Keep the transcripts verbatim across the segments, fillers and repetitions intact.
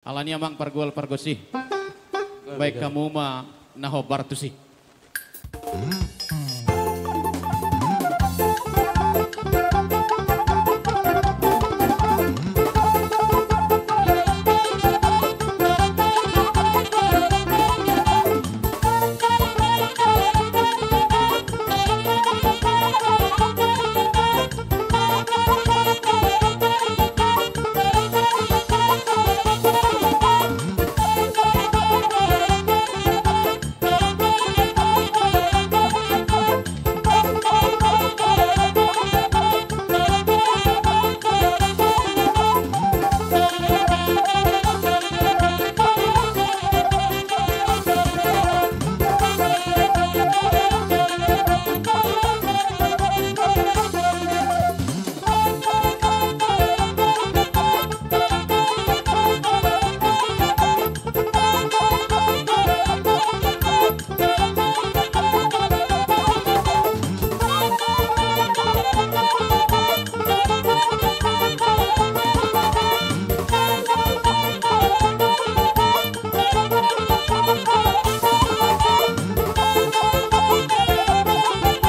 Alani i amang pargual pargonsi, baen hamu ma na hombar tusi.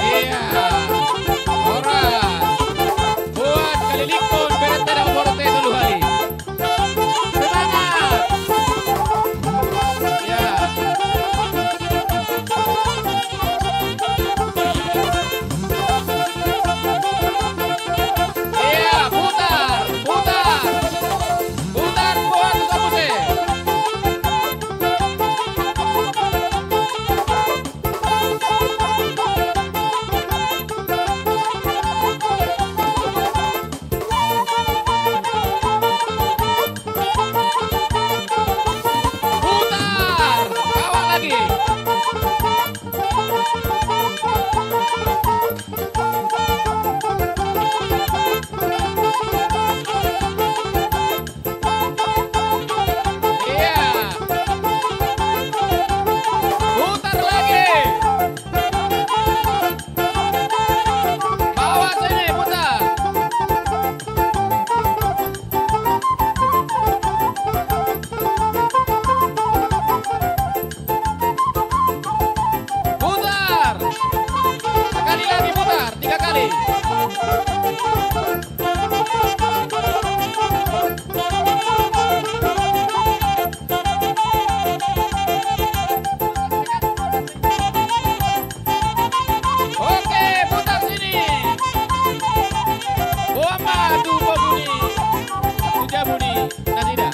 Iya. Horas. Buat kalilingkon berete dang borte tolu hali. Semangat. Ya. Iya, putar, putar. Putar, buat tu kampus e. Putar! Bawa lagi! Iya. Putar lagi. Bawa sini, putar. Putar. Sekali lagi putar, tiga kali. Oke, putar sini. Boan ma tu bobu ni, tu jabu ni nasida.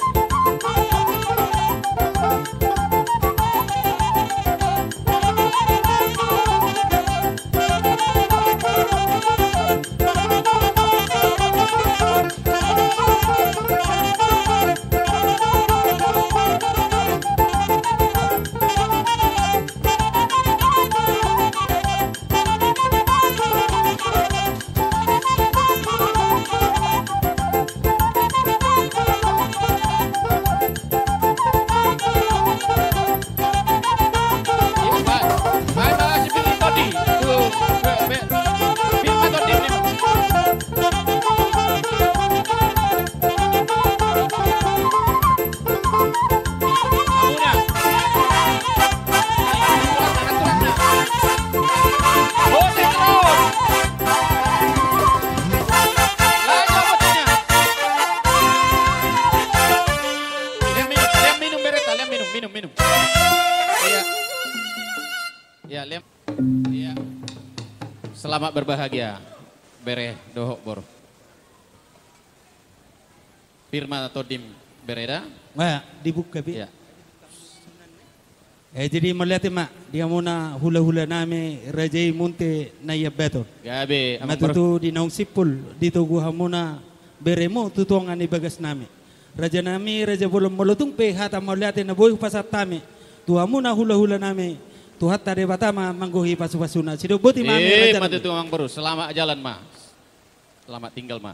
Lehon minum, lehon minum, bereta, lehon minum, minum, minum. Iya. Iya, lehon. Iya. Selamat berbahagia, bere dohot boru. Pir ma tondim, bere da. Nah, dibuka, Pi. Iya. Eh, jadi mauliate ma di hamuna hulahula nami Raja i Munthe Naiambaton. Gabe, amang boru. Ma tutu di naung simpul ditogu hamuna beremu tu tonga ni bagas nami. Raja nami, raja bolon, molo tung pe hata mauliate na boi hupasahat hami tu hamuna hulahula nami, Tuhanta Debata ma manggohi pasupasuna. Sidok boti ma hami, eh, raja nami. Ma tutu, amang boru, selamat jalan ma. Selamat tinggal ma.